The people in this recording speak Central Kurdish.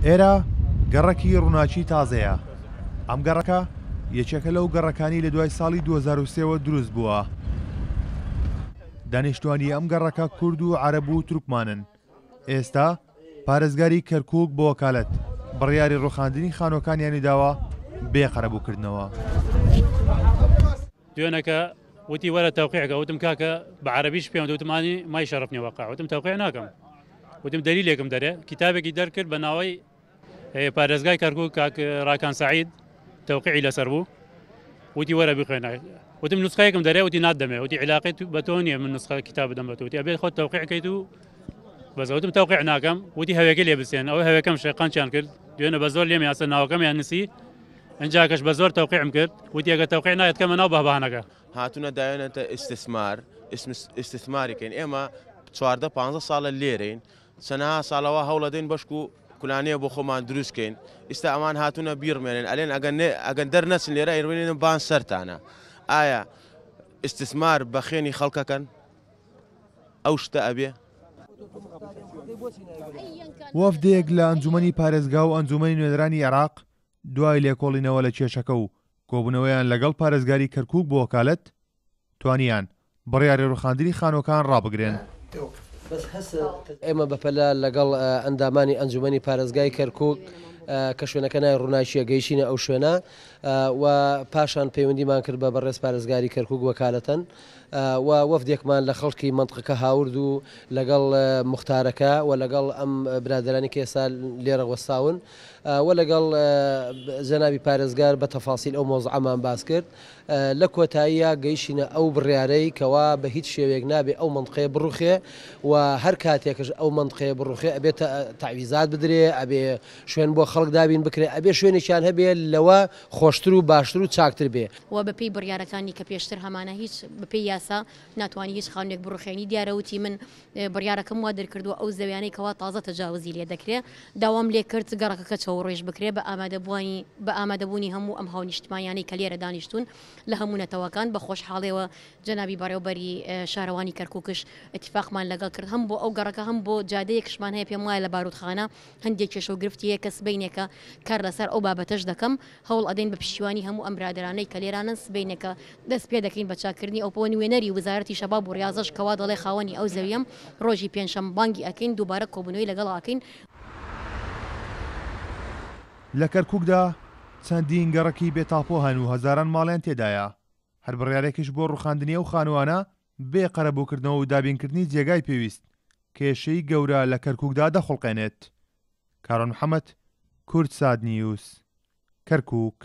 ئێرە گەڕەکی ڕووناکی تازەیە. ئەم گەڕەکە یەکێکە لەو گەڕەکانی لە دوای ساڵی 2003 وە دروست بووە. دانیشتوانی ئەم گەڕەکە کورد و عەرەب و تورکمانن. ئێستا پارێزگاری کەرکووک بە وەکالەت بڕیاری ڕووخاندنی خانووەکانیانی داوە بێ قەرەبووکردنەوە. دوێنەکە وتی وەرە تەوقیع کە، وتم کاکە بە عەرەبیش پێم وتم ئانی مای شەرەفنی وەقع، وتم تەوقیع ناکەم، وتم دەلیلێکم دەرێ، کیتابێکی دەرکرد بە ناوەی پارێزگای کەرکوک کاک ڕاکان سەعید تەوقیعی لەسەر بوو، وتی وەرە بخوێنە، وتم نوسخەیەکم دەرێ، وتی ناتدەمێ، وتی عیلاقەی بە تۆ نییە من نوسخە کیتاب بدەم بە تۆ، وتی ئەبێت خۆت تەوقیع کەیت و بەس، وتم تەوقیع ناکەم، وتی هەوێکەی لێ بسێن، ئەوەی هەوێکەم شێقانچیان کرد، دوێنە بە زۆر لێم یاسە ناوەکەمیان نووسی، ئینجا کەش بە زۆر تەوقیعم کرد وتی ئەگەر تەوقیع نایەت کەمە ناو بەهبانەکە. هاتونە داوێنەتە ئیستثمار ئیستثماری کەین ئێمە 14 15 ساڵە لێرەین چەنەها ساڵەوە هەوڵەدەین بەشک و کولانەیە بۆ خۆمان دروست کەین ئیستا ئەمان هاتونە بیڕمێنن ئەلێن ئەگەر ئەگەر دەرنەچن لێرە ئەیڕوێنن بان سەرتانە ئایا ئیستثمار بە خوێنی خەڵکەکەن ئەو شتە ئەبێ؟ وەفدێک لە ئەنجومەنی پارێزگا و ئەنجومەنی نوێنەرانی عێراق دوای لێکۆڵینەوە لە کێشەکە و کۆبوونەوەیان لەگەڵ پارێزگاری کەرکووک بۆ وەکالەت، توانیان بڕیاری ڕووخاندنی خانووەکان ڕابگرن. ئێمە بەپەلە لەگەڵ ئەندامانی ئەنجومەنی پارێزگای کەرکووک کە شوێنەکە ناوی ڕووناکییە گەیشتینە ئەو شوێنە و پاشان پەیوەندیمان کرد بە بەڕێز پارێزگاری کەرکووک وەکالەتەن و وەفدێکمان لە خەڵکی مەنتقەکە هاورد و لەگەڵ موختارەکە و لەگەڵ ئەم برادەرانی کە ئێستا لێرە وەستاون و لەگەڵ جەنابی پارێزگار بە تەفاسیل ئەو مەوزعەمان باس کرد. لە کۆتاییا گەیشتینە ئەو بڕیارەی کەوا بە هیچ شێوەیەک نابێ ئەو مەنتقەیە بڕوخێ و هەر کاتێکش ئەو مەنتقەیە بڕوخێ ئەبێ تەعویزات بدرێ، ئەبێ شوێن بۆ خەڵک دابین بکرێ، ئەبێ شوێنێکیان هەبێ لەوە خۆشتر و باشتر و چاکتر بێ. و بە پێی بڕیارەکانی کە پێشتر هەمانە هیچ بە پێی یاسا ناتوانی هیچ خانوویەک بڕوخێنی، دیارە وتی من بڕیارەکەم وا دەرکردووە ئەو زەویانەی کەوا تازە تەجاوزی لێ دەکرێ داوام لێ کرد گەڕەکەکە چەوڕێژ بکرێ بە ئامادەبووانی بە ئامادەبوونی هەموو ئەم هاونیشتمانیانەی کە لێرە دانیشتوون لە هەموو نەتەوەکان بە خۆشحاڵیەوە جەنابی بەڕێوبەری شارەوانی کەرکوکش ئیتیفاقمان لەگەڵ کرد هەم بۆ ئەو گەڕەکە هەم بۆ جادەیەکشمان هەیە پێم وایە لە باروتخانە هەندێک کێشە و گرفتی هەیە کە سبەینێکە کار لەسەر ئەو بابەتەش دەکەم هەوڵ ئەدەین بە پشتیوانی هەموو ئەم برادەرانەی کە لێرانەن سبەینێکە دەست پێ دەکەین بە چاککردنی ئەو پۆ نوێنەری وزارەتی شەباب و ڕیازەش کەوا دەڵێ خاوەنی ئەو زەویەم ڕۆژی پێنجشەم بانگی ئەکەین دووبارە کۆبوونەوەی لەگەڵ ئەکەین. لە کەرکوکدا چەندین گەڕەکی بێ تاپۆ هەن و هەزاران ماڵیان تێدایە، هەر بڕیارێکیش بۆ ڕوخاندنی ئەو خانووانە بێ قەرەبووکردنەوە و دابینکردنی جێگای پێویست، کێشەی گەورە لە کەرکوکدا دەخوڵقێنێت. کاروان محەمەد، کوردسات نیوز، کەرکوک.